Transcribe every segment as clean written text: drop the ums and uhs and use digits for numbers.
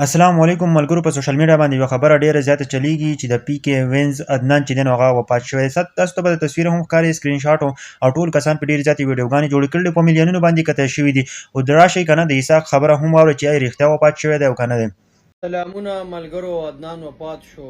اسلام علیکم ملګرو، په سوشل میډیا باندې یوه خبره ډیره زیاته چلیږي چې د پی کې وینز عدنان چې دی نو هغه وفات شوی. تاسو ته به د تصویر هم ښکاري، سکرین شاټ او ټول کسان په ډیر زیاتې ویډیوګانې جوړې کړې، په میلیونونو باندې کتل شوي دي. او د راشئ که نه د اسحاق خبره هم واورئ چې آیا رښتیا وفات شوی دی او که نه دی. سلامونه ملګرو، عدنان وفات شو،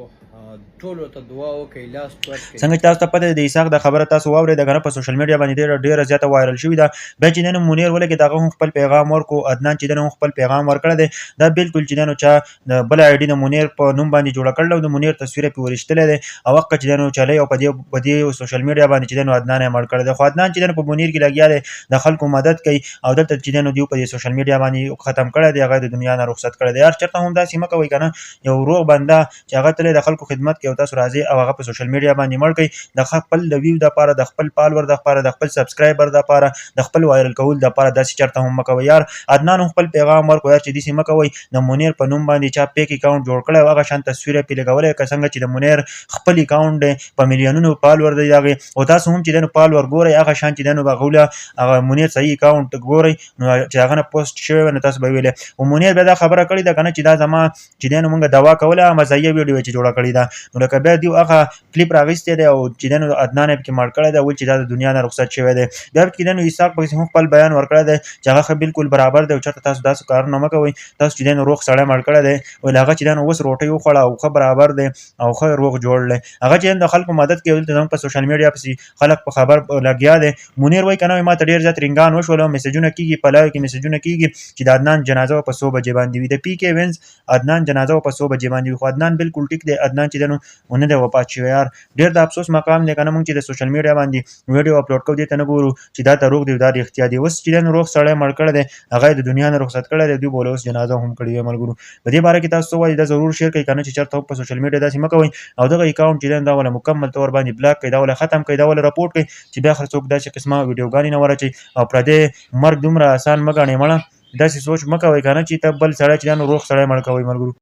ټولو ته دعا وکړئ، لاس ورکړئ. څنګه چې تاسو ته پته ده، د اسحاق د خبره تاسو واورېده که نه، په سوشل میډیا باندې ډېره ډېره زیاته وایرل شوې ده. بیا چې دی نو منیر ولګېد، هغه هم خپل پیغام ورکو. عدنان چې دی نو هم خپل پیغام ورکړی دی. دا بالکل چې دی نو چا د بله آی ډي د منیر په نوم باندې جوړه کړله او د منیر تصویر یې پرې ورېشتلی دی او هغه چې دی نو چلی او په دې سوشل میډیا باندې چې دی نو عدنان یې مړ کړی دی. خو عدنان چې دی نو په بونیر کې لګیا دی، د خلکو مدد کوي او دلته چې دی نو دیو په دې سوشل میډیا باندې ختم کړی دی، هغه د دنیا نه رخصت کړی دی. یار، چېرته هم داسې مه کوئ که نه. یو روغ بنده چې هغه تللی د خلکو خدمت کوي او تاسو راځئ او هغه په سوشل میډیا باندې مړ کړئ، د خپل د ویو دپاره، د خپل فالور دپاره، د خپل سبسکرایبر دپاره، د خپل وایرل کول دپاره داسې چېرته هم مه کوئ یار. عدنان هم خپل پیغام ورکړو یار چې داسې مه کوئ. د منیر په نوم باندې چا فیک اکاونټ جوړ کړی او هغه شان تصویر یې پرې لګولی که څنګه چې د منیر خپل اکاونټ دی، په میلیونونو فالور دی د هغې او تاسو هم چې دی نو فالور ګورئ، هغه شان چې دی نو هغه هغه منیر صحیح اکاونټ ګورئ نو چې هغه نه پوسټ شوی وي نو تاسو به ویلی. او منیر بیا دا خبره کړې ده که نه چې دا زما چې دی نو مونږ دوا کوله، مزاحیه ویډیو چې جوړه کړې ده. نو لکه بیا دیو هغه کلیپ راغیستی دی او چې دی نو عدنان یې پکې مړ کړی دی، ول چې دا د دنیا نه رخصت شوی دی. بیا پکې دی نو اسحاق پکې هم خپل بیان ورکړی دی چې هغه ښه بالکل برابر دی او چېرته تاسو داسې کارونه مه کوئ. تاسو چې دی نو روغ سړی مړ کړی دی، ویل هغه چې دی نو اوس روټۍ وخوړه او ښه برابر دی او ښه روغ جوړ دی. هغه چې د خلکو مدد کوي، دلته زموږ په سوشل میډیا پسې خلک په خبر لګیا دی. منیر وایي که نه، ما ته ډېر زیات رنګان وشول او میسجونه کیږي، په لایو کې میسجونه کیږي چې د عدنان جنازه په څو بجې باندې وي، د پی کې وینز عدنان جنازه په څو بجې باندې وي. خو عدنان بالکل ټیک دی، عدنان چې دی نو ونه دی وفات شوی. یار، ډېر د افسوس مقام دی که نه. مونږ چې د سوشل میډیا باندې ویډیو اپلوډ کوو، دې ته نه ګورو چې دا دروغ دی او دا رښتیا دی. اوس چې دی نو روغ سړی مړ کړی دی، هغه د دنیا نه رخصت کړی دی، دوی به اوس جنازه هم کړې وي. ملګرو، په دې باره کې تاسو څه وایئ؟ دا ضرور شیر کړئ که نه چې چېرته هم په سوشل میډیا داسې مه کوئ او دغه اکاونټ چې دی دا وله مکمل طور باندې بلاک کړئ، دا وله ختم کړئ، دا وله رپورټ کړئ چې بیا هر څوک داسې قسمه ویډیوګانې نه وراچوي. او پردی مرګ دومره اسان مه ګڼئ مړه. داسې سوچ مه کوئ که نه چې ته بل سړی چې دی نو روغ سړی مړ کوئ ملګرو.